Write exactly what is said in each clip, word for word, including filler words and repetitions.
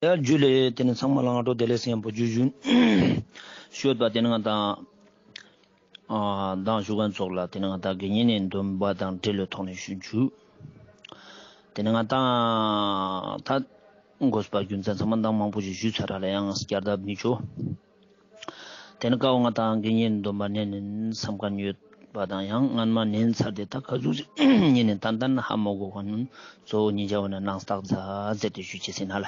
ཡ་ཇུ་ལེ། ཏེ་ནེ་ཚང་མ་ལ་སྔ་དྲོ་བདེ་ལེགས་ཡམ་པོ་ཇུ་ཞུན། ཤོད་པ་ཏེ་ནེ་ང་དང་ཨ་མདང་ཞུ་མཁན་ཙོགས་ལ་ཏེ་ནེ་ང་དང་དགེ་བསྙེན་ནི་སྡོམ་པ་དང་འབྲེལ་ལོ་ཐོག་ནེ་ཞུན་ཞུ། ཏེ་ནེ་ང་དང་ད་དགོས་པ་རྒྱུ་མཚན་ཚང་མ་མདང་མང་པོ་ཞིག་ཞུས་ཚར་ར་ལ་ཡང་བསྐྱར་ལྡབ་མི་ཆོ། ཏེ་ནེ་ཀ་བོ་ང་དང་དགེ་བསྙེན་སྡོམ་པ་ནེན་ནེན་སམ་ཁན་ཡོད་པ་དང་ཡང་སྔན་མ་ནེན་ཚར་ཏེ་ད་ཀ་ཟུག་ཞིག་ཉེ་ནེ་ཏན་ཏན་ཧ་མ་གོ་ཁན་གཙོ་བོ་ཉེ་ཞ་བོ་ནེ་ནང་རྟགས་ཛ་ཛེ་ཏེ་ཞུ་ཅེས་ཨིན་ན་ལ།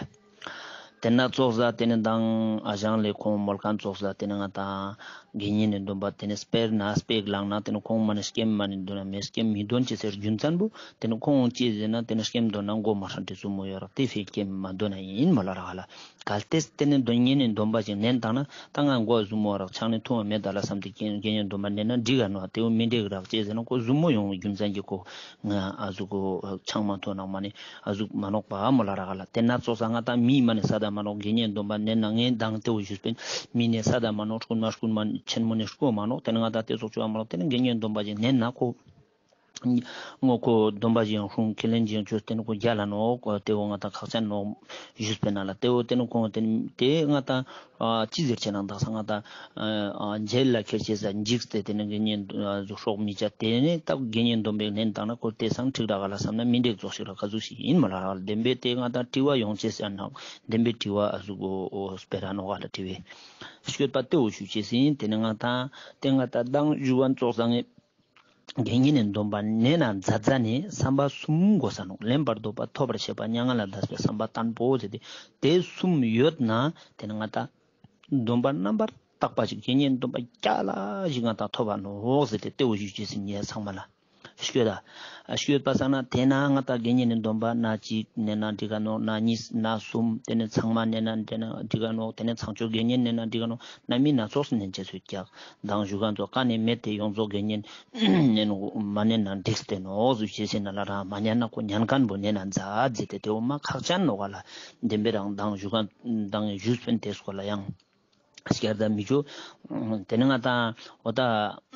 ཏེ་ནེ་ཙོགས་ཟ་ཏེ་ནེ་མདང་ཨ་ཞང་ལེ་ཁོང་མོལ་ཁན་ཙོགས་ཟ་ཏེ་ནེ་ང་དང་དགེ་བསྙེན་ནི་སྡོམ་པ་ཏེ་ནེ་སྤེར་ན་སྤེག་ལངས་ན་ཏེ་ནེ་ཁོང་མ་ནེ་སྐྱེམས་མ་ནེ་འདོན་ན་མེ་སྐྱེམས་མི་འདོན་ཅེས་ཟེར་རྒྱུ་མཚན་བོ་ཏེ་ནེ་ཁོང་ཅི་ཟེར་ན་ཏེ་ནེ་སྐྱེམས་འདོན་ན་མགོ་མ་ཧྲན་ཏེ་ཟུ་མོ་ཡོད་རག་ཏེ་ཕི་སྐྱེམས་མ་འདོན་ན་ཨིན་མོལ་ལ་རག་ལ། གལ་ཏེ་ཏེ་ནེ་དགེ་བསྙེན་ནི་སྡོམ་པ་ཞིག་ནེན་བཏང་ན་ད་ང་མགོ་ཟུ་མོ་རག་ཆང་ནེ་འཐུང་བ་མེད་ད་ལ་སམ་ཏེ་དགེ་བསྙེན་སྡོམ་པ་ནེན་ན་འགྲིག་ག་ནོག་ཏེ་བོ་མི་འགྲིག་རག་ཅེས་ཟེར་ན་ཁོ་ཟུ་མོ་ཡོང་རྒྱུ་མཚན་གྱི་ཁོ་ང་ཨ་ཟུག་གོ་ཆང་མ་འཐུང་ན་མ་ནེ་ཨ་ཟུག་མ་ནོག་པ་མོལ་ལ་རག་ལ། ཏེ་ནེ་ཙོགས་ས་ང་དང་མི་མ་ནེ་ས་ད་མ་ནོག་དགེ་བསྙེན་སྡོམ་པ་ནེན་ན་ངས་མདང་ཏེ་བོ་ཞུས་པིན་མི་ནེ་ས་ད་མ་ནོག་རྐུན་མ་རྐུན་མ་ཆེན་མོ་ནེ་རྐུ་མ་ནོག་ཏེ་ནེ་ང་དང་ཏེ་ཙོགས་ཅོ་བ་མ་ནོག་ཏེ་ནེ་དགེ་བསྙེན་སྡོམ་པ་ཞིག་ནེན་ན་ཁོ་ངོ་ཁོ་སྡོམ་པ་ཞིག་ཡང་སྲུང་ཁས་ལེན་ཞིག་ཡང་ཆོས་ཏེ་ནེ་ཁོ་རྒྱལ་ལ་ནོག་ཏེ་བོ་ང་དང་ཁག་ཅན་ནོག་ཞུས་པིན་ན་ལ། ཏེ་བོ་ཏེ་ནེ་ཁོ་ཏེ་ནེ་ཏེ་ང་དང་ཨ་ཅི་ཟེར་ཆེ་ནང་དག་ས་ང་དང་ཨ་མཇལ་ལ་ཁྱེར་ཅེས་ས་འཇིགས་ཏེ་ཏེ་ནེ་དགེ་བསྙེན་ཨ་ཟུག་སྲོག་མི་བཅད་ཏེ་ནེ་ད་དགེ་བསྙེན་སྡོམ་པ་ནེན་བཏང་ན་ཁོ་ཏེ་སང་འགྲིག་རག་ག་ལ་སམ་ན་མི་འགྲིག་ཙོགས་ཤིག་རག་ག་ཟུག་ཞིག་ཨིན་མོལ་ལ་རག་ལ། བདེན་པའི་ཏེ་ང་དང་དྲི་བ་ཡོང་ཅེས་ཡང་ནོག་བདེན་པའི་དྲི་བ་ཨ་ཟུག་གོ་སྤེ་ར་ནོག་ག་ལ་དྲི་བའི་ཤོད་པ་ཏེ་བོ་ཞུ་ཅེས་ཨིན། ཏེ་ནེ་ང་དང་ཏེ་ང་དང་མདང་ཞུ་བ་ཙོགས་ས་ངས་དགེ་བསྙེན་ནི་སྡོམ་པ་ནེན་ན་མཛད་མཛད་ནེ་བསམ་པ་གསུམ་དགོས་ས་ནོག་ལེན་པར་འདོད་པ་ཐོབ་པར་བྱེད་པ་མྱ་ངན་ལས་འདས་པའི་བསམ་པ་བརྟན་པོ་ཟེར་ཏེ་ཏེ་གསུམ་ཡོད་ན་ཏེ་ནེ་ང་དང་སྡོམ་པ་རྣམ་པར་དག་པ་ཞིག་དགེ་བསྙེན་སྡོམ་པ་རྒྱལ་ལ་ཞིག་ང་དང་ཐོབ་པ་ནོག་ཟེར་ཏེ་ཏེ་བོ་ཞུ་ཅེས་ཨིན་ཚང་མ་ལ། ཤོད་ད། ཤོད་པ་སང་ན་ཏེ་ནེ་ང་དང་དགེ་བསྙེན་ནི་སྡོམ་པ་ན་གཅིག་ནེན་ན་འགྲིག་ག་ནོག་ན་གཉིས་ན་གསུམ་ཏེ་ནེ་ཚང་མ་ནེན་ན་འགྲིག་ག་ནོག་ཏེ་ནེ་ཚངས་སྤྱོད་དགེ་བསྙེན་ནེན་ན་འགྲིག་ག་ནོག་ན་མི་སྣ་ཚོགས་སུ་ནེན་ཅེས་སུ་ཀྱག་མདང་ཞུ་ག་ཙོགས་ཀ་ནེ་མེད་དེ་ཡོངས་རྫོགས་དགེ་བསྙེན་ནེན་མ་ནེན་ན་འགྲིག་སྟེ་ནོག་ཟུག་ཅེས་ཟེར་ན་ལ་རང་མ་ཉན་ན་ཁོ་ཉན་ཁན་བོ་ནེན་ན་མཛད་ཟེར་ཏེ་ཏེ་བོ་མ་ཁག་ཅན་ནོག་ག་ལ། བདེན་པའི་རང་མདང་ཞུ་ག་མདང་ཞུས་པིན་ཏེ་སྐོར་ལ་ཡང་། སྐྱར་ད་མི་ཆོ། ཏེ་ནེ་ང་དང་འོ་ད་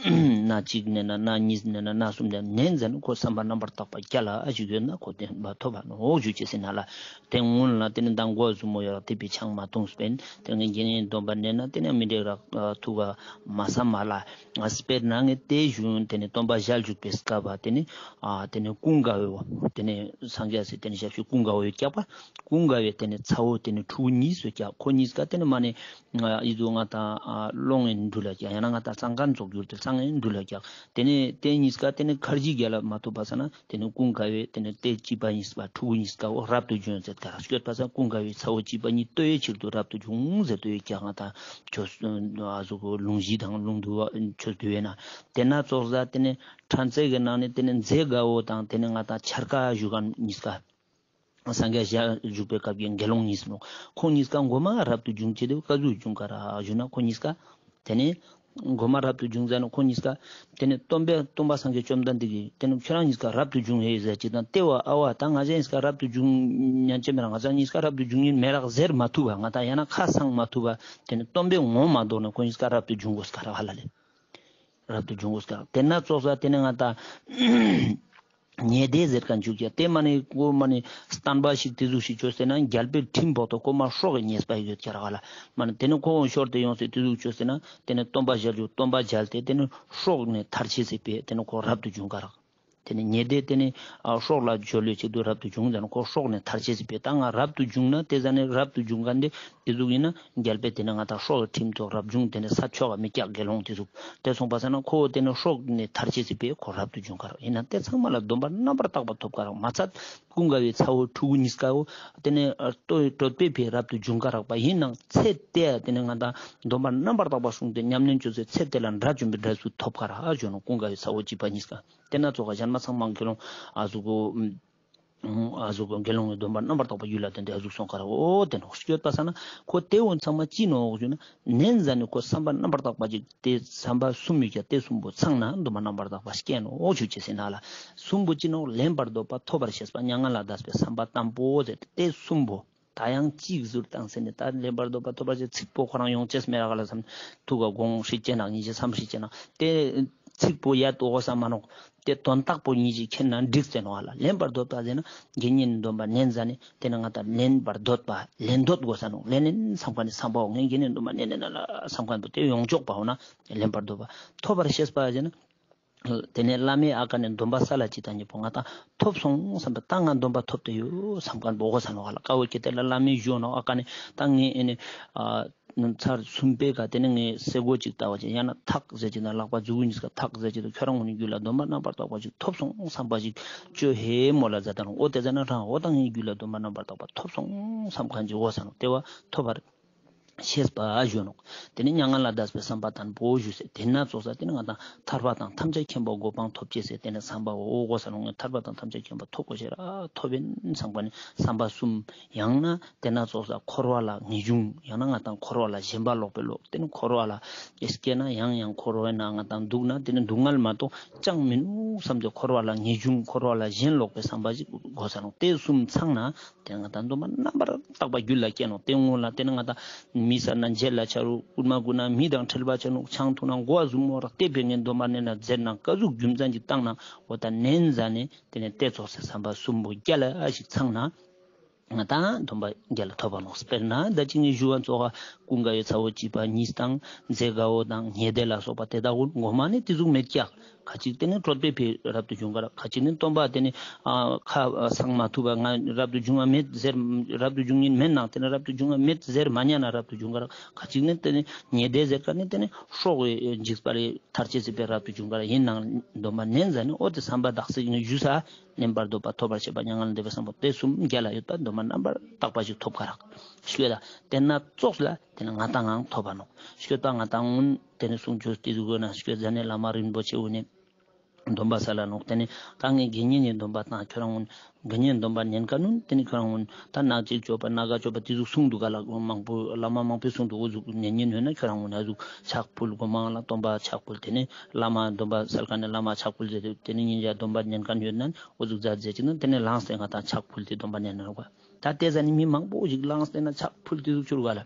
ན་གཅིག་ནེན་ན་ན་གཉིས་ནེན་ན་ན་གསུམ་ནེན་ན་ནེན་ཟ་ནེ་ཁོ་བསམ་པ་རྣམ་པར་དག་པ་རྒྱལ་ལ་ཞིག་ཡོད་ན་ཁོ་བདེན་པ་ཐོབ་པ་ནོག་ཞུ་ཅེས་ཨིན་ན་ལ། ཏེ་སྔོན་ལ་ཏེ་ནེ་མདང་མགོ་ཟུ་མོ་ཡོད་རག་ཏེ་ཕི་ཆང་མ་འཐུངས་པིན་ཏེ་ནེ་དགེ་བསྙེན་སྡོམ་པ་ནེན་ན་ཏེ་ནེ་མི་འགྲིག་རག་ཐུག་ག་མ་བསམ་མ་ལ། ང་སྤེར་ན་ངས་ཏེ་ཞུ་ཏེ་ནེ་སྟོན་པ་ཞལ་བཞུགས་པའི་སྐབས་ཏེ་ནེ་ཨ་ཏེ་ནེ་ཀུན་དགའ་བོ་ཏེ་ནེ་སངས་རྒྱས་སི་ཏེ་ནེ་ཞབས་ཞུ་ཀུན་དགའ་བོ་ཡོད་ཀྱག་པ། ཀུན་དགའ་བོའི་ཏེ་ནེ་ཚ་བོ་ཏེ་ནེ་ཕྲུ་གུ་གཉིས་སུ་ཀྱག་ཁོ་གཉིས་ཀ་ཏེ་ནེ་མ་ནེ་ཨ་ཨི་ཟུག་ང་དང་ཨ་སློང་ངེ་འགྲུལ་ལ་ཀྱག་ཡང་ན་ང་དང་གཙང་ཁང་ཚོགས་རྒྱུར་ཏེ་གཙང་ངེ་འགྲུལ་ལ་ཀྱག་ཏེ་ནེ་ཏེ་གཉིས་ཀ་ཏེ་ནེ་ཁར་ཇི་རྒྱལ་ལ་མ་ཐུབ་པ་ས་ན་ཏེ་ནེ་ཀུན་དགའ་བོའི་ཏེ་ནེ་ཏེ་བྱིས་པ་གཉིས་པ་ཕྲུ་གུ་གཉིས་ཀ་བོ་རབ་ཏུ་བྱུང་ཟེར་ཀ་རག་ཤོད་པ་ས་ཀུན་དགའ་བོའི་ཚ་བོ་བྱིས་པ་གཉིས་ལྟོ་ཡེ་ཕྱིར་དུ་རབ་ཏུ་བྱུང་ཟེར་ལྟོ་ཡེ་ཀྱག་ང་དང་ཆོས་ཨ་ཟུག་ལུང་གཞི་དང་ལུང་དུ་ཆོས་དུ་ཡོད་ན་ཏེ་ནེ་ཙོགས་ས་ཏེ་ནེ་ཕྲན་ཚེགས་ཀྱི་ནང་ནེ་ཏེ་ནེ་མཛེས་དགའ་བོ་དང་ཏེ་ནེ་ང་དང་འཆར་ཀ་བཞུགས་མཁན་གཉིས་ཀ་སངས་རྒྱས་ཞལ་བཞུགས་པའི་སྐབས་ཀྱི་དགེ་སློང་གཉིས་ནོག་ཁོང་གཉིས་ཀ་མགོ་མ་རབ་ཏུ་བྱུང་ཅེས་ཏེ་ཀ་ཟུག་བྱུང་ཀ་རག་ཞུ་ན་ཁོང་གཉིས་ཀ་ཏེ་ནེ་མགོ་མ་རབ་ཏུ་བྱུང་ཟ་ནེ་ཁོང་གཉིས་ཀ་ཏེ་ནེ་སྟོན་པས་སྟོན་པ་སངས་རྒྱས་བཅོམ་ལྡན་འདས་ཀྱིས་ཏེ་ནེ་ཁྱོད་རང་གཉིས་ཀ་རབ་ཏུ་བྱུང་ཧེ་ཟེར་ཅིག་དང་ཏེ་བོ་ཨ་བ་ད་ང་ཅག་གཉིས་ཀ་རབ་ཏུ་བྱུང་ཉན་ཅེས་མེད་རག་ང་ཅག་གཉིས་ཀ་རབ་ཏུ་བྱུང་ཉན་མེད་རག་ཟེར་མ་ཐུབ་པ་ང་དང་ཡང་ན་ཁ་སང་མ་ཐུབ་པ་ཏེ་ནེ་སྟོན་པས་ངོ་མ་མདོར་ན་ཁོང་གཉིས་ཀ་རབ་ཏུ་བྱུང་དགོས་ཀ་རག་ཧ་ལ་ལེ། རབ་ཏུ་བྱུང་དགོས་ཀ་རག་ཏེ་ནེ་ཙོགས་ས་ཏེ་ནེ་ང་དང་ཉེ་སྡེ་ཟེར་མཁན་བཅུག་ཀྱག་ཏེ་མ་ནེ་ཁོ་མ་ནེ་བསྟན་པ་ཞིག་ཏེ་ཟུག་ཞིག་བཅོས་ཟེར་ན་རྒྱལ་པོའི་ཁྲིམས་ཕོག་ཏོ་ཁོ་མ་སྲོག་གི་ཉེས་པ་ཡོད་ཀྱག་རག་ལ། མ་ནེ་ཏེ་ནེ་ཁོ་ཤོར་ཏེ་ཡོངས་ཏེ་ཏེ་ཟུག་བཅོས་ཟེར་ན་ཏེ་ནེ་སྟོན་པ་ཞལ་བཞུགས་སྟོན་པ་མཇལ་ཏེ་ཏེ་ནེ་སྲོག་ནེ་ཐར་ཅེས་སི་ཕིའ་ཏེ་ནེ་ཁོ་རབ་ཏུ་བྱུང་ཀ་རག་ཏེ་ནེ་ཉེ་སྡེ་ཏེ་ནེ་ཨ་སྲོག་ལ་འཇོལ་ལོས་ཆེད་དུ་རབ་ཏུ་བྱུང་ཟ་ནེ་ཁོ་སྲོག་ནེ་ཐར་ཅེས་སི་ཕིའ་ད་ང་རབ་ཏུ་བྱུང་ན་ཏེ་ཟ་ནེ་རབ་ཏུ་བྱུང་མཁན་ཏེ་ཏེ་ཟུག་ཨིན་ན་རྒྱལ་པོའི་ཏེ་ནེ་ང་དང་སྲོག་གི་ཁྲིམས་ཐོག་རབ་བྱུང་ཏེ་ནེ་ས་ཆོག་ག་མི་ཀྱག་དགེ་སློང་ཏེ་ཟུག་ཏེ་སོང་པ་ས་ན་ཁོ་ཏེ་ནེ་སྲོག་ནེ་ཐར་ཅེས་སི་ཕིའ་ཁོ་རབ་ཏུ་བྱུང་ཀ་རག་ཨིན་ན་ཏེ་ཚང་མ་ལ་སྡོམ་པ་རྣམ་པར་དག་པ་ཐོབ་ཀ་རག་མ་ཚད་ཀུན་དགའ་བོའི་ཚ་བོ་ཕྲུ་གུ་གཉིས་ཀ་བོ་ཏེ་ནེ་ལྟོ་ཡེ་གྲོད་པའི་ཕིའ་རབ་ཏུ་བྱུང་ཀ་རག་པ་ཨིན་ནང་ཚེ་ཏེ་ཏེ་ནེ་ང་དང་སྡོམ་པ་རྣམ་པར་དག་པ་སྲུང་སྟེ་ཉམས་ལེན་བཅོས་ཏེ་ཚེ་ཏེ་ལ་དགྲ་བཅོམ་པའི་འབྲས་བུ་ཐོབ་ཀ་རག་ཞུ་ནོག་ཀུན་དགའ་བོའི་ཚ་བོ་བྱིས་པ་གཉིས་ཀ་ཏེ་ནེ་ཙོགས་ས་གཞན་མ་ཚང་མ་དགེ་སློང་ཨ་ཟུག་གོ་ཨ་ཟུག་དགེ་སློང་གི་སྡོམ་པ་རྣམ་པར་དག་པ་ཡུལ་ལ་བརྟེན་ཏེ་ཨ་ཟུག་སོང་ཀ་རག་འོ་ཏེ་ནོག་ཤོད་པ་ས་ན་ཁོ་ཏེ་བོ་ཚང་མ་ཅི་ནོག་ཞུ་ན་ནན་ཟ་ནེ་ཁོ་བསམ་པ་རྣམ་པར་དག་པ་ཅིག་ཏེ་བསམ་པ་གསུམ་ཡོད་ཀྱག་ཏེ་གསུམ་པོ་ཚང་ན་སྡོམ་པ་རྣམ་པར་དག་པ་སྐྱེ་ནོག་ཞུ་ཅེས་ཟེར་ན་ལ་གསུམ་པོ་ཅི་ནོག་ལེན་པར་འདོད་པ་ཐོབ་པར་ཤེས་པ་མྱ་ངན་ལས་འདས་པའི་བསམ་པ་དང་པོ་ཟེར་ཏེ་ཏེ་གསུམ་པོ་ད་ཡང་ཅིག་ཟུར་བཏང་ཟེར་ནེ་ད་ལེན་པར་འདོད་པ་ཐོབ་པར་ཤེས་ཚིག་པོ་ཁོ་རང་ཡོང་ཅེས་མེད་རག་ལ་བསམ་ཐུག་ག་དགོངས་ཤིག་ཅེ་ན་ཉིན་ཅེ་བསམ་ཤིག་ཅེ་ན་ཏེ་ ཚིག་པོ་ཡ་ཏོ་གོས་ས་མ་ནོག། ཏེ་དོན་དག་པོ་ཉིད་ཅིག་མཁྱེན་ན་འགྲིག་ཟེར་ནོག་ཧ་ལ། ལེན་པར་འདོད་པ་ཟེར་ན་དགེ་བསྙེན་སྡོམ་པ་ནན་ཟ་ནེ་ཏེ་ནེ་ང་ཏང་ལེན་པར་འདོད་པ་ལེན་འདོད་གོས་ས་ནོག། ལེན་ནེ་སམ་ཁན་ནི་སམ་པ་བོ་ངས་དགེ་བསྙེན་སྡོམ་པ་ནན་ན་ལ་སམ་ཁན་བོ་ཏེ་ཡོངས་རྫོགས་པ་བོ་ན་ལེན་པར་འདོད་པ། ཐོབ་པར་ཤེས་པ་ཟེར་ན་ཏེ་ནེ་བླ་མའི་ཨ་ཀ་ནེ་སྡོམ་པ་སལ་ཅིག་ཏང་ཉེ་པོ་ང་ཏང་ཐོབ་སོང་སམ་པ་ཏ་ང་སྡོམ་པ་ཐོབ་སྟེ་ཡོད་སམ་ཁན་བོ་གོས་ས་ནོག་ཧ་ལ། ཀ་བོ་ཁྱེར་ཏེ་ལ་བླ་མའི་ཞུ་ནོག་ཨ་ཀ་ནེ་ཏ་ངས་ཨེ་ནེ་ཨ། ཚར་གསུམ་པའི་ཀ་ཏེ་ནེ་ངས་སེ་གོལ་ཅིག་ལྟ་བ་ཅིག་ཡང་ན་ཐག་ཟེར་ཅིག་ན་ལག་པ་མཛུ་གུ་གཉིས་ཀ་ཐག་ཟེར་ཅིག་ཏུ་ཁྱོད་རང་ངོ་ནི་རྒྱུད་ལ་སྡོམ་པ་རྣམ་པར་དག་པ་ཅིག་ཐོབ་སོང་སམ་པ་ཅིག་ཅོ་ཧེ་མོ་ལ་ཛད་ད་ནོག། འོ་ཏེ་ཟ་ན་རང་འོ་ཏ་ངའི་རྒྱུད་ལ་སྡོམ་པ་རྣམ་པར་དག་པ་ཐོབ་སོང་སམ་ཁན་ཅིག་གོས་ས་ནོག། ཏེ་བོ་ཐོབ་པར་ཤེས་པ་ཞུ་ནོག། ཏེ་ནེ་མྱ་ངན་ལས་འདས་པའི་སམ་པ་དང་པོ་ཞུས་ཟེར། ཏེ་ནེ་ཙོགས་ས་ཏེ་ནེ་ང་ཏང་ཐར་པ་དང་ཐམས་ཅད་མཁྱེན་པ་གོ་འཕང་ཐོབ་ཅེས་ཟེར་ཏེ་ནེ་སམ་པ་བོ་གོས་ས་ནོག། ངས་ཐར་པ་དང་ཐམས་ཅད་མཁྱེན་པ་ཐོབ་གོས་ཤེས་ར་ཐོབ་ཨིན་སམ་ཁན་ནི་སམ་པ་གསུམ། ཡང་ན་ཏེ་ནེ་ཙོགས་ས་འཁོར་བ་ལ་ངེས་འབྱུང་། ཡང་ན་ང་ཏང་འཁོར་བ་ལ་ཞེན་པ་ལོག་པའི་བློ། ཏེ་ནེ་འཁོར་བ་ལ་སྐྱེས་ན་ཡང་ཡང་འཁོར་བའི་ནང་ང་ཏང་འདུག་ན་ཏེ་ནེ་སྡུག་བསྔལ་མ་གཏོགས་ཅང་མི་ནུག་སམ་སྟེ་འཁོར་བ་ལ་ངེས་འབྱུང་འཁོར་བ་ལ་ཞེན་ལོག་པའི་སམ་པ་ཞིག་གོས་ས་ནོག། ཏེ་གསུམ་ཚང་ན་ཏེ་ནེ་ང་ཏང་སྡོམ་པ་རྣམ་པར་དག་པ་རྒྱུད་ལ་སྐྱེ་ནོག། ཏེ་སྔོན་ལ་ཏེ་ནེ་ང་ཏང་མི་ཟ་ན་འཇལ་ལ་ཆ་རུག། རྐུན་མ་རྐུ་ན་མི་དང་ཁྲེལ་བ་ཆ་ནོག། ཆང་འཐུང་ན་གོ་བ་ཟུམ་མོ་རག། ཏེ་བས་ངན་སྡོམ་པ་ནན་ན་ཟེར་ན་ཀ་ཟུག་རྒྱུ་མཚན་ཅིག་བཏང་ན་འོ་ཏ་ནན་ཟ་ནེ་ཏེ་ནེ་ཏེ་ཙོགས་སི་སམ་པ་གསུམ་པོ་རྒྱལ་ལ་ཞིག་ཚང་ན། ང་ཏང་སྡོམ་པ་རྒྱལ་ལ་ཐོབ་པ་ནོག། དཔེར་ན་ད་ཅི་ངས་ཞུ་བ་ཙོགས་ཀ་ཀུན་དགའ་བོའི་ཚ་བོ་བྱིས་པ་གཉིས་དང་མཛེས་དགའ་བོ་དང་ཉེ་སྡེ་ལ་སོགས་པ་ཏེ་དག་གུན་གོ་མ་ནེ་ཏེ་ཟུག་མེད་ཀྱག། ཁ་ཅིག་ཏེ་ནེ་གྲོད་པའི་ཕི་རབ་ཏུ་བྱུང་ཁ་རག། ཁ་ཅིག་ནི་སྟོན་པ་ཏེ་ནེ་ཨ་ཁ་སང་མ་ཐུབ་པ་ང་རབ་ཏུ་བྱུང་བ་མེད་ཟེར་རབ་ཏུ་བྱུང་ཉན་མེད་ནང་ཏེ་ནེ་རབ་ཏུ་བྱུང་བ་མེད་ཟེར་མ་ཉན་ན་རབ་ཏུ་བྱུང་ཁ་རག། ཁ་ཅིག་ནི་ཏེ་ནེ་ཉེ་སྡེ་ཟེར་ཁན་ནི་ཏེ་ནེ་སྲོག་གི་འཇིགས་པ་རེ་ཐར་ཅེས་སི་ཕི་རབ་ཏུ་བྱུང་ཁ་རག། ཨིན་ནའང་སྡོམ་པ་ནན་ཟ་ནེ་འོ་ཏེ་སམ་པ་དག་ས་ངས་ཞུས་ས། ལེན་པར་འདོད་པ་ཐོབ་པར་བྱེད་པ་མྱ་ངན་ལས་འདས་པའི་སམ་པ་ཏེ་གསུམ་རྒྱལ་ལ་ཡོད་པ་སྡོམ་པ་རྣམ་པར་དག་པ་ཞིག་ཐོབ་ཁ་རག། ཤོད་ད་ཏེ་ནེ་ཙོགས་ལ་ཏེ་ནེ་ང་ཏང་ངང་ཐོབ་པ་ནོག། ཤོད་ད་ང་ཏང་ངུན་ཏེ་ནེ་གསུང་ཆོས་ཏེ་ཟུག་གོ་ན་ཤོད་ཟ་ནེ་བླ་མ་རིན་པོ་ཆེ་གུན་ནི་སྡོམ་པ་སལ་ལ་ནོག། ཏེ་ནེ་ད་ངས་དགེ་བསྙེན་ནི་སྡོམ་པ་དང་ཁྱོད་རང་ངུན་དགེ་བསྙེན་སྡོམ་པ་ནན་ཁན་ནུན་ཏེ་ནེ་ཁྱོད་རང་ངུན་ད་ནག་ཅིག་སྤྱོད་པ་སྣ་འགའ་སྤྱོད་པ་ཏེ་ཟུག་གསུངས་འདུག་ག་ལ། མང་པོ་བླ་མ་མང་པོས་གསུངས་འདུག། འོ་ཟུག་ཉན་ཉན་ཡོད་ན་ཁྱོད་རང་ངུན་ཨ་ཟུག་ཕྱག་ཕུལ། གོ་མ་ལ་སྟོན་པ་ཕྱག་ཕུལ། ཏེ་ནེ་བླ་མ་སྡོམ་པ་སལ་ཁན་ནི་བླ་མ་ཕྱག་ཕུལ་ཟེར་ཏེ་ཏེ་ནེ་ཉིན་ཞག་སྡོམ་པ་ཉན་ཁན་ཡོད་ན་འོ་ཟུག་མཛད་ཟེར་ཅིག་ན་ཏེ་ནེ་ལངས་ཏེ་ང་ཏང་ཕྱག་ཕུལ་ཏེ་སྡོམ་པ་ཉན་ན་རོགས་པ། ད་ཏེ་ཟ་ནེ་མི་མང་པོ་ཞིག་ལངས་ཏེ་ན་ཕྱག་ཕུལ་ཏེ་ཟུག་ཆུར་ག་ལ།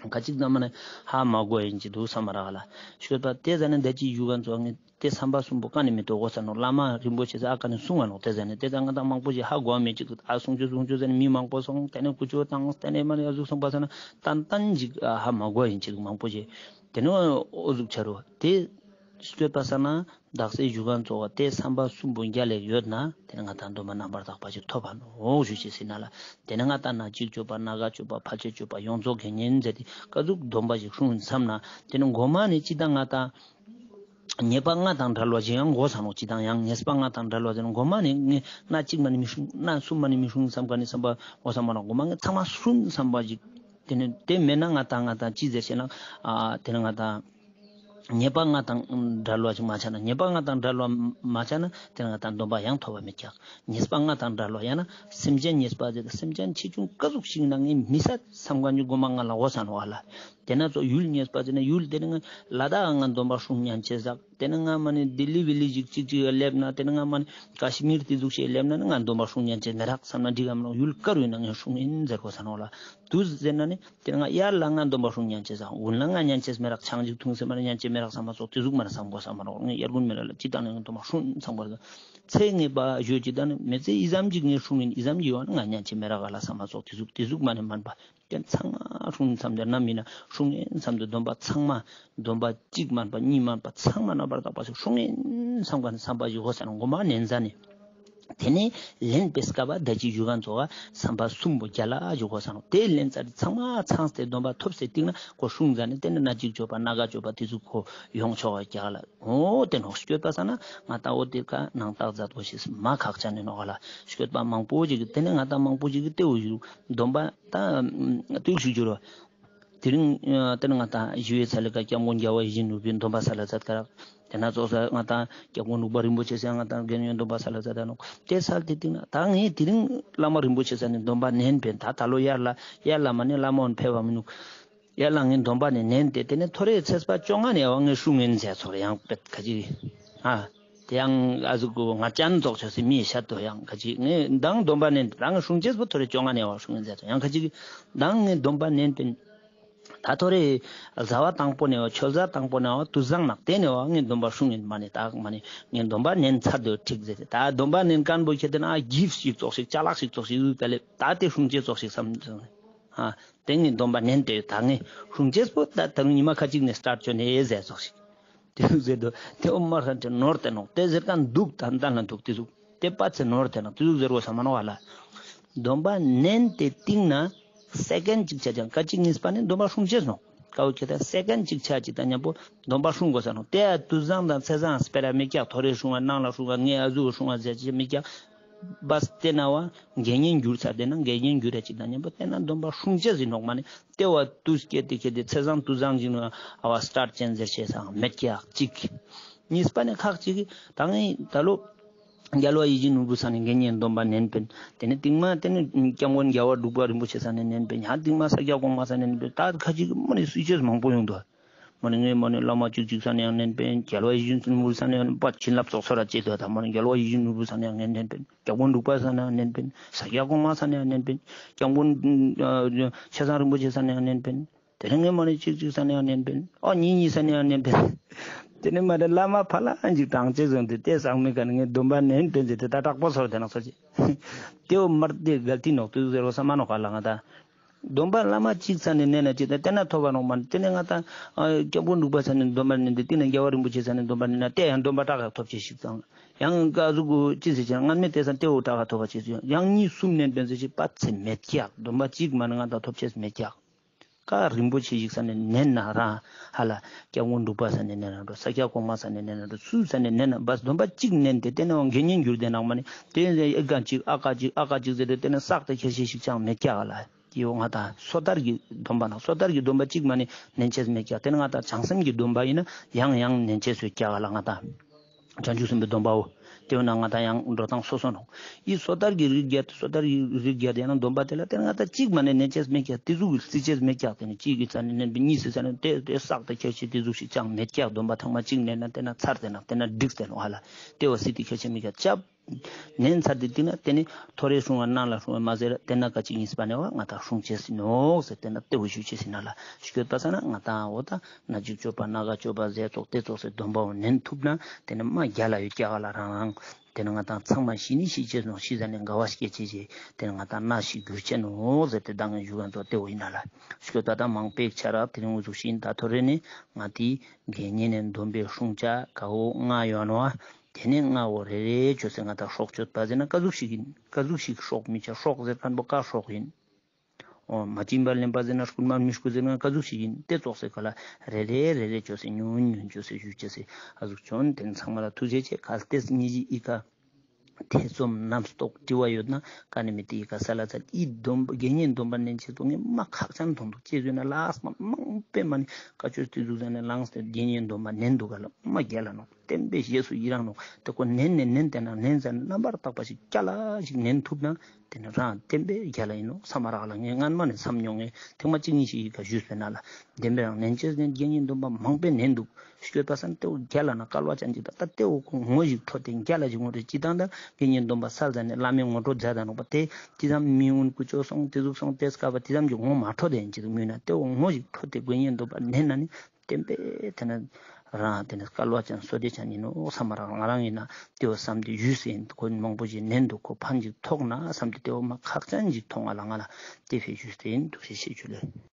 ཁ་ཅིག་ད་མ་ནེ་ཧ་མ་གོ་ཨིན་ཅི་འདུག་སམ་མ་རག་ལ། ཤོད་པ་ཏེ་ཟ་ནེ་ད་ཅི་ཞུ་ག་ཙོགས་ངས་ཏེ་སམ་པ་གསུམ་པོ་ཀ་ནེ་མི་ཐོབ་གོས་ས་ནོག། བླ་མ་རིན་པོ་ཆེ་ས་ཨ་ཀ་ནེ་གསུང་ང་ནོག། ཏེ་ཟ་ནེ་ཏེ་ད་ང་ཏང་མང་པོ་ཞིག་ཧ་གོ་མེད་ཅིག་འདུག། ཨ་གསུང་ཆོས་གསུང་ཆོས་ཟ་ནེ་མི་མང་པོ་སོང་ཏེ་ནེ་ཀུ་ཅོ་བཏང་ཏེ་ནེ་མ་ནེ་ཨ་ཟུག་སོང་པ་ས་ན་ཏན་ཏན་ཞིག་ཧ་མ་གོ་ཨིན་ཅི་འདུག་མང་པོ་ཞིག། ཏེ་ནེ་འོ་ཟུག་ཆ་རུག་ཏེ་ཤོད་པ་ས་ན་དག་སའི་ཞུ་ག་ཙོགས་ཏེ་སམ་པ་གསུམ་པོ་རྒྱལ་ལ་ཡོད་ན་ཏེ་ནེ་ང་ཏང་སྡོམ་པ་རྣམ་པར་དག་པ་ཞིག་ཐོབ་པ་ནོག་ཞུ་ཅེས་ཨིན་ན་ལ། ཏེ་ནེ་ང་ཏང་ནག་ཅིག་སྤྱོད་པ་སྣ་འགའ་སྤྱོད་པ་ཕལ་ཆེར་སྤྱོད་པ་ཡོངས་རྫོགས་དགེ་བསྙེན་ཟེར་ཏེ་ཀ་ཟུག་སྡོམ་པ་ཞིག་སྲུང་ཨིན་སམ་ན་ཏེ་ནེ་གོ་མ་ནེ་ཅི་ད་ང་ཏང་ཉེས་པ་ལྔ་དང་བྲལ་བ་ཞིག་ཡང་གོ་ས་ནོག། ཅི་ད་ཡང་ཉེས་པ་ལྔ་དང་བྲལ་བ་ཟེར་ན་གོ་མ་ནེ་ངས་སྣ་གཅིག་མ་ནེ་མི་སྲུང་སྣ་གསུམ་མ་ནེ་མི་སྲུང་སམ་ཁན་ནི་སམ་པ་གོ་ས་མ་ནོག། གོ་མ་ངས་ཚང་མ་སྲུང་སམ་པ་ཞིག། ཏེ་ནེ་ཏེ་མེད་ན་ང་ཏང་ང་ཏང་ཅི་ཟེར་ཤེ་ན་ཨ་ཏེ་ནེ་ང་ཏང་ཉེས་པ་ལྔ་དང་བྲལ་བ་ཞིག་མ་ཆགས་ན་ཉེས་པ་ལྔ་དང་བྲལ་བ་མ་ཆགས་ན་ཏེ་ནེ་ང་ཏང་སྡོམ་པ་ཡང་ཐོབ་པ་མེད་ཀྱག། ཉེས་པ་ལྔ་དང་བྲལ་བ་ཡང་ན་སེམས་ཅན་ཉེས་པ་ཟེར་ཏེ་སེམས་ཅན་ཆེ་ཆུང་ཀ་ཟུག་ཞིག་ན་ངས་མི་ས་སམ་ཁན་ནི་གོ་མ་ང་ལ་གོ་ས་ནོག་ཨ་ལ། ཏེ་ནེ་ཙོགས་ཡུལ་ཉེས་པ་ཟེར་ན་ཡུལ་ཏེ་ནེ་ང་ལ་དྭགས་ང་སྡོམ་པ་སྲུང་ཉན་ཅེས་ཟེར། ཏེ་ནེ་ང་མ་ནེ་ལྡི་ལི་བི་ལི་ཞིག་ཅིག་ཅིག་ལེབ་ན་ཏེ་ནེ་ང་མ་ནེ་ཀ་ཤི་མིར་ཏེ་ཟུག་ཞིག་ལེབ་ན་ནི་ང་སྡོམ་པ་སྲུང་ཉན་ཅེས་མེད་རག་སམ་ན་འགྲིག་ག་མ་ནོག། ཡུལ་ག་རུ་ཡིན་ན་ངས་སྲུང་ཨིན་ཟེར་གོས་ས་ནོག་ལ། དུ་ཟེར་ན་ནི་ཏེ་ནེ་ང་དབྱར་ལ་ང་སྡོམ་པ་སྲུང་ཉན་ཅེས་ཟེར། དགུན་ལ་ང་ཉན་ཅེས་མེད་རག། ཆང་ཅིག་འཐུང་ཟེར་མ་ནེ་ཉན་ཅེས་མེད་རག་སམ་ཙོགས་ཏེ་ཟུག་མ་ནེ་སམ་གོས་ས་མ་ནོག། ངས་དབྱར་དགུན་མེད་རག་ལ་ཅི་ད་ནི་ང་སྡོམ་པ་སྲུང་སམ་གོས་ས། ཚེ་ངེས་པ་ཞུ་ཅི་ད་ནི་མི་ཚེ་ཨི་ཙམ་ཅིག་ངས་སྲུང་ཨིན་ཨི་ཙམ་ཅིག་ཡོད་ན་ང་ཉན་ཅེས་མེད་རག་ག་ལ་སམ་ཙོགས་ཏེ་ཟུག་ཏེ་ཟུག་མ་ནེ་མན་པ། ཏེ་ཚང་མ་སྲུང་ཨིན་སམ་ཏེ་ན་མིན་ན་སྲུང་ཨིན་སམ་ཏེ་སྡོམ་པ་ཚང་མ་སྡོམ་པ་གཅིག་མན་པ་གཉིས་མན་པ་ཚང་མ་རྣམ་པར་དག་པ་ཞིག་སྲུང་ཨིན་སམ་ཁན་ནི་སམ་པ་ཞིག་གོས་ས་ནོག། གོ་མ་ནན་ཟ་ནེ་ཏེ་ནེ་ལེན་པའི་སྐབས་ད་ཅི་ཞུ་ག་ཙོགས་སམ་པ་གསུམ་པོ་རྒྱལ་ལ་ཞིག་གོས་ས་ནོག། ཏེ་ལེན་ཚར་ཏེ་ཚང་མ་ཚང་སྟེ་སྡོམ་པ་ཐོབ་སྟེ་སྟིང་ནེ་ཁོ་སྲུང་ཟ་ནེ་ཏེ་ནེ་སྣ་གཅིག་སྤྱོད་པ་སྣ་འགའ་སྤྱོད་པ་ཏེ་ཟུག་ཁོ་ཡོང་ཆོག་ག་རག་ལ། འོ་ཏེ་ནོག་ཤོད་པ་ས་ན་ང་ཏང་འོ་ཏེ་ཀ་ནང་རྟགས་མཛད་པོ་ཞིག་མ་ཁག་ཅན་ནི་ནོག་ལ། ཤོད་པ་མང་པོ་ཞིག་གི་ཏེ་ནེ་ང་ཏང་མང་པོ་ཞིག་གི་ཏེ་འོ་ཞུ་སྡོམ་པ་ད་ཏུག་ཞུ་རྒྱུ་རོ། དེ་རིང་ཨ་ཏེ་ནེ་ང་ཏང་ཞི་བའི་ཚལ་ལི་ཀ་སྐྱབས་མགོན་རྒྱལ་བ་ཡིད་བཞིན་ནོར་བུའི་སྡོམ་པ་སལ་ལ་མཛད་ཀ་རག། ཏེ་ནེ་ཙོགས་ས་ང་ཏང་སྐྱབས་མགོན་འབྲུག་པ་རིན་པོ་ཆེ་ས་ང་ཏང་དགེ་བསྙེན་སྡོམ་པ་སལ་ལ་མཛད་ད་ནོག། ཏེ་སལ་ཏེ་སྟིང་ནེ་ད་ངས་དེ་རིང་བླ་མ་རིན་པོ་ཆེ་ས་ནེ་སྡོམ་པ་ནན་པིན། ད་ད་ལོ་དབྱར་ལ་དབྱར་ལ་མ་ནེ་བླ་མ་འོན་ཕེབས་པ་མི་ནུག། དབྱར་ལ་ངས་སྡོམ་པ་ནི་ནན་ཏེ་ཏེ་ནེ་ཐོ་རེ་ཚེས་པ་བཅོ་ལྔ་ནེ་བ་ངས་སྲུང་ཨིན་ཟེར་ཚོར་ཡང་པེད་ཁ་ཅིག་ཨ། ཏེ་ཡང་ཨ་ཟུག་གུ་ང་ཅན་ཙོགས་ཆོས་སི་མི་ཤད་དོ་ཡང་ཁ་ཅིག་ངས་མདང་སྡོམ་པ་ནན་ཏེ་རང་སྲུང་ཅེས་པོ་ཐོ་རེ་བཅོ་ལྔ་ནེ་བ་སྲུང་ཨིན་ཟེར་དོ་ཡང་ཁ་ཅིག་མདང་ངས་སྡོམ་པ་ནན་ཏེ་ ད་ཐོ་རེ་ཟླ་བ་དང་པོ་ནས་བ་ཆོས་ཟླ་དང་པོ་ནས་བ་དུས་བཟང་ནག་དེ་ནས་བ་ངས་སྡོམ་པ་སྲུང་ཡིན་མ་ནས་ད་མ་ནས་ངས་སྡོམ་པ་ནན་ཚར་དུ་ཁྲིག་ཟེར་ཏེ། ད་སྡོམ་པ་ནན་མཁན་པོ་ཁྱེད་དེ་ན་ཨ་གིབས་ཤིག་ཙོགས་ཤིག་ཅ་ལག་ཤིག་ཙོགས་ཤིག་ཡུག་ད་ལེ་ད་དེ་སྲུང་ཅེས་ཙོགས་ཤིག་བསམ་སོང་། ཨ་དེ་ངས་སྡོམ་པ་ནན་ཏེ་ད་ངས་སྲུང་ཅེས་པོ་ད་ད་རུང་ཉི་མ་ཁ་ཅིག་ནས་སྟཱརྚ་ཅོ་ནས་ཟེར་ཙོགས་ཤིག་དེ་ཟུག་ཟེར་དུ་དེ་འོ་མར་ཁ་འདྲེ་ནོར་ཏེ་ནོག་དེ་ཟེར་མཁན་འདུག་ད་ལྟ་ལ་འདུག་དེ་ཟུག་དེ་པ་ཚེ་ནོར་ཏེ་ནོག་དེ་ཟུག་ཟེར་བ་ས་མ་ནོག་ཨ་ལ། སྡོམ་པ་ནན་ཏེ་སྟིང་ན་སེ་ཀེན་ཅིག་ཆ་ཅང་ཁ་ཅིག་གཉིས་པ་ནི་སྡོམ་པ་སྲུང་ཅེས་ནོག་ཀའོ་ཁྱེད་ད་སེ་ཀེན་ཅིག་ཆ་ཅིག་ད་མཉམ་པོ་སྡོམ་པ་སྲུང་དགོས་ས་ནོག་དེ་ཡ་དུས་བཟང་དང་ཚེས་བཟང་སྤེ་ར་མི་སྐྱག་ཐོ་རེ་སྲུང་བ་ནང་ལ་སྲུང་བ་ངས་ཨ་ཟུག་སྲུང་བ་ཟེར་ཅེས་མི་སྐྱག་བས་དེ་ན་བ་དགེ་བསྙེན་འགྱུར་ཚར་དེ་ན་དགེ་བསྙེན་འགྱུར་ར་ཅིག་ད་མཉམ་པོ་དེ་ན་སྡོམ་པ་སྲུང་ཅེས་ཡིན་ནོག་མ་ནི་དེ་བ་དུས་སྐད་དེ་ཁྱེད་དེ་ཚེས་བཟང་དུས་བཟང་ཅིག་ནོ་ཨ་བ་སྟཱརྚ་ཅན་ཟེར་ཅེས་སང་མེད་ཀྱག་ཅིག་གཉིས་པ་ནི་ཁག་ཅིག་ད་ངས་ད་ལོ་རྒྱལ་བ་ཡིད་བཞིན་ནོར་བུ་ས་ནས་དགེ་བསྙེན་སྡོམ་པ་ནན་པིན། དེ་ནས་སྟིང་མ་དེ་ནས་སྐྱབས་མགོན་རྒྱལ་བ་འབྲུག་པ་རིན་པོ་ཆེ་ས་ནས་ནན་པིན། ཡང་སྟིང་མ་ས་སྐྱ་གོང་མ་ས་ནས་ནན་པིན། ད་ཁ་ཅིག་མ་ནི་སུས་ཅེས་མང་པོ་ཡོང་དུ། མ་ནི་ངས་མ་ནི་བླ་མ་གཅིག་གཅིག་ས་ནས་ཡང་ནན་པིན། རྒྱལ་བ་ཡིད་བཞིན་ནོར་བུ་ས་ནས་ཡང་པ་བྱིན་རླབས་ཚོགས་ཚོད་ར་བཅད་དུ་ད་མ་ནི་རྒྱལ་བ་ཡིད་བཞིན་ནོར་བུ་ས་ནས་ཡང་ངས་ནན་པིན། སྐྱབས་མགོན་འབྲུག་པ་ས་ནས་ཡང་ནན་པིན། ས་སྐྱ་གོང་མ་ས་ནས་ཡང་ནན་པིན། སྐྱབས་མགོན་ཨ་ཆེ་ཚང་རིན་པོ་ཆེ་ས་ནས་ཡང་ནན་པིན། དེ་ནས་ངས་མ་ནི་གཅིག་གཅིག་ས་ནས་ཡང་ནན་པིན། ཨོ་གཉིས་གཉིས་ས་ནས་ཡང་ནན་པིན། དེ་ནས་མ་ནི་བླ་མ་ཕ་ལ་ཨན་ཅིག་གྲངས་ཅེས་བཟུང་སྟེ་དེ་སང་མི་ག་ནས་ངས་སྡོམ་པ་ནན་པིན་ཟེར་ཏེ་ད་དྲག་པོ་ཚོར་དེ་ནང་ཚོར་ཅེས། དེ་བོ་མར་དེ་གལ་ཏི་ནོག་དུས་ཟེར་བ་ས་མ་ནོག་ག་ལ་ང་ད། སྡོམ་པ་བླ་མ་གཅིག་ས་ནས་ནན་ན་ཅིག་ད་དེ་ན་ཐོབ་པ་ནོག་མ་ནི་དེ་ནས་ང་ད་ཨ་སྐྱབས་མགོན་འབྲུག་པ་ས་ནས་སྡོམ་པ་ནན་ཏེ་དེ་ནས་རྒྱལ་བ་རིན་པོ་ཆེ་ས་ནས་སྡོམ་པ་ནན་ན་དེ་ཡང་སྡོམ་པ་དྲག་ཡག་ཐོབ་ཅེས་ཤིག་ཙང་། ཡང་ག་ཟུག་གུ་ཅི་ཟེར་ཅེ་སྔན་མེ་དེ་ས་དེ་བོ་དྲག་ཐོབ་པ་ཅེས་སུ་ཡང་གཉིས་གསུམ་ནན་པིན་ཟེར་ཅེས་པ་ཚེ་མེད་ཀྱག་སྡོམ་པ་གཅིག་མ་ནི་ང་ད་ཐོབ་ཅེས་མེད་ཀྱག་ཀ་རིན་པོ་ཆེ་ཞིག་ས་ནས་ནན་ན་རང་ཧ་ལ་སྐྱབས་མགོན་འབྲུག་པ་ས་ནས་ནན་ན་འགྲོ། ས་སྐྱ་གོང་མ་ས་ནས་ནན་ན་འགྲོ། སུ་ས་ནས་ནན་ན་བ་སྡོམ་པ་གཅིག་ནན་ཏེ་དེ་ནས་དགེ་བསྙེན་འགྱུར་དེ་ནང་མ་ནི་དེ་ཨེ་ག་གཅིག་ཨ་ག་གཅིག་ཨ་ག་གཅིག་ཟེར་ཏེ་དེ་ནས་བསགས་ཏེ་ཁྱེར་ཤེས་ཤིག་ཅང་མེད་ཀྱག་ལ། ཡོ་ང་ད་སོ་ཐར་གྱི་སྡོམ་པ་ན་སོ་ཐར་གྱི་སྡོམ་པ་གཅིག་མ་ནི་ནན་ཅེས་མེད་ཀྱག་དེ་ནས་ང་ད་བྱང་སེམས་ཀྱི་སྡོམ་པ་ཡིན་ན་ཡང་ཡང་ནན་ཅེས་སུ་ཀྱག་ལ་ང་ད། བྱང་ཆུབ་སེམས་དཔའི་སྡོམ་པའོ། དེ་བས་ན་ང་ད་ཡང་འགྲོ་སྟངས་སོ་སོ་ནོག་ཡི་སོ་ཐར་གྱི་རིགས་བརྒྱད་དེ་སོ་ཐར་གྱི་རིགས་བརྒྱད་དེ་ཡང་ན་སྡོམ་པ་དེ་ལ་དེ་ང་ད་གཅིག་མ་ནི་ནན་ཅེས་མེད་ཀྱག་དེ་ཟུག་གི་རྩི་ཅེས་མེད་ཀྱག་དེ་ནི་གཅིག་གི་ས་ནས་ནན་པིན་གཉིས་སི་ས་ནས་དེ་དེ་བསགས་ཏེ་ཁྱེར་ཤེས་དེ་ཟུག་ཤིག་ཅང་མེད་ཀྱག་སྡོམ་པ་ཐེངས་མ་གཅིག་ནན་ན་དེ་ན་ཚར་དེ་ན་དེ་ན་འགྲིགས་ཏེ་ནོག་ཧ་ལ། དེ་བ་སྲིད་དེ་ཁྱེར་ཤེས་མེད་ཀྱག་ཅབ། ནན་ཚར་དེ་དེ་ན་དེ་ནི་ཐོ་རེ་སྲུང་བ་ནང་ལ་སྲུང་བ་མ་ཟེར་དེ་ན་ཀ་ཅིག་གཉིས་པ་ནས་བ་ང་ད་སྲུང་ཅེས་ཡིན་ནོག་ཟེར་དེ་ན་དེ་བོ་ཞུ་ཅེས་ཡིན་ན་ལ་ཤི་སྐྱོད་པ་ས་ན་ང་ད་འོ་ད་ན་འཇིགས་སྐྱོབ་པ་ན་རྒ་སྐྱོབ་པ་ཟས་ཙོགས་དེ་ཙོགས་སེ་སྡོམ་པ་བོ་ནན་ཐུབ་ན་དེ་ན་མ་རྒྱལ་ལ་ཡོད་ཀྱག་ལ་རང་རང་། དེ་ན་ང་ད་ཚང་མ་ཤི་ནི་ཤི་ཅེས་ནོག་ཤི་ཟ་ནས་དགའ་བ་སྐྱེ་ཅེས་ཅེས་དེ་ན་ང་ད་ན་ཤི་གྱུར་ཅེས་ནོག་ཟེར་དེ་ད་ངས་ཞུ་ག་ཚོ་དེ་བོ་ཡིན་ན་ལ་ཤི་སྐྱོད་པ་ད་མང་པོ་ཆ་ར་དེ་རིང་འུ་ཚུགས་ཤིན་ད་ཐོ་རེ་ནི་ང་དེ་དགེ་བསྙེན་ནས་སྡོམ་པའི་སྲུང་བྱ་ག་བོ་ལྔ་ཡོད་ནོག་དེ་ནས་ལྔ་བོ་རེ་རེ་ཅོས་སེ་ང་ད་སྲོག་གཅོད་པ་ཟེར་ན་ཀ་ཟུག་ཞིག་ཡིན། ཀ་ཟུག་ཞིག་སྲོག་མི་བཅད། སྲོག་ཟེར་མཁན་པོ་ཀ་སྲོག་ཡིན། འོ་མ་བྱིན་པར་ལེན་པ་ཟེར་ན་རྐུན་མ་མི་རྐུ་ཟེར་ན་ཀ་ཟུག་ཞིག་ཡིན། དེ་ཙོགས་སེ་ག་ལ་རེ་རེ་རེ་རེ་ཅོས་སེ་ཉུང་ཉུང་ཅོས་སེ་ཞུ་ཅེས་སེ་ཨ་ཟུག་ཅོ་ན་དེ་ཚང་མ་ལ་ཐུགས་རྗེ་ཆེ། གལ་ཏེ་ཉིན་ཞིག་ཨི་ཀ་ཐེ་ཚོམ་རྣམ་རྟོག་དྲི་བ་ཡོད་ན་ཀ་ནས་མི་དེ་ཨི་ཀ་ས་ལ་ཚ་ཨི་སྡོམ་པ་དགེ་བསྙེན་སྡོམ་པ་ནན་ཅེས་དོ་ངས་མ་ཁག་ཅན་མཐོང་འདུག་ཅེས་ཟེར་ན་ལགས་མ་མང་པོས་མ་ནི་བཀའ་ཆོས་དེ་ཟུག་ཟེར་ནས་ལངས་ཏེ་དགེ་བསྙེན་སྡོམ་པ་ནན་འདུག་ག་ལ་མ་རྒྱལ་ལ་ནོག་བསྟན་པའི་རྗེས་སུ་ཡི་རང་ནོག་དེ་ཁོ་ནན་ནས་ནན་ཏེ་ན་ནན་ཟ་རྣམ་པར་དག་པ་ཞིག་རྒྱལ་ལ་ཞིག་ནན་ཐུབ་ན་དེ་ནི་རང་བསྟན་པའི་རྒྱལ་ལ་ཡིན་ནོག་བསམ་མ་རག་ལ། ངས་སྔན་མ་ནས་བསམ་མྱོང་ངས་ཐེངས་མ་གཅིག་གཉིས་ཤིག་ཡི་ག་ཞུས་པས་ན་ལ་བདེན་པའི་རང་ནན་ཅེས་ནན་དགེ་བསྙེན་སྡོམ་པ་མང་པོས་ནན་འདུག་ཤི་སྐྱོད་པ་སང་དེ་བོ་རྒྱལ་ལ་ན་སྐལ་བ་ཅན་ཅིག་ད་ད་དེ་བོ་ཁོ་ངོ་ཞིག་འཕྲོད་དེ་རྒྱལ་ལ་ཞིག་ངོ་འཕྲོད་ཅི་དང་ད་དགེ་བསྙེན་སྡོམ་པ་སལ་ཟ་ནས་བླ་མའི་ངོ་སྤྲོད་མཛད་ད་ནོག་པ་དེ་ཅི་ཙམ་མི་འུན་ཀུ་ཅོ་སོང་དེ་ཟུག་སོང་དེ་སྐབས་པ་དེ་ཙམ་གྱི་ངོ་མ་འཕྲོད་དེ་ཡིན་ཅི་འདུག་མུན་ན་དེ་བོ་ངོ་ཞིག་འཕྲོད་དེ་དགེ་བསྙེན་སྡོམ་པ་ནན་ན་ནི། བསྟན་པའི་དེ་ན་རང་དེ་ན་སྐལ་བ་ཅན་བསོད་བདེ་ཅན་ཡིན་ནོག་བསམ་མ་རག་ང་རང་ཡིན་ན་དེ་བ་བསམ་དེ་ཞུས་ཟིན་ཁོ་མང་པོ་ཞིག་ནན་འདུག་ཁོ་ཕན་ཅིག་ཐོགས་ན་བསམ་དེ་དེ་བ་མ་ཁག་ཅན་ཅིག་མཐོང་ང་ལ་ང་ལ་དེ་ཕེ་ཞུས་ཟིན་འདུག་ཞེས་བཤད་རྒྱུ་ལས།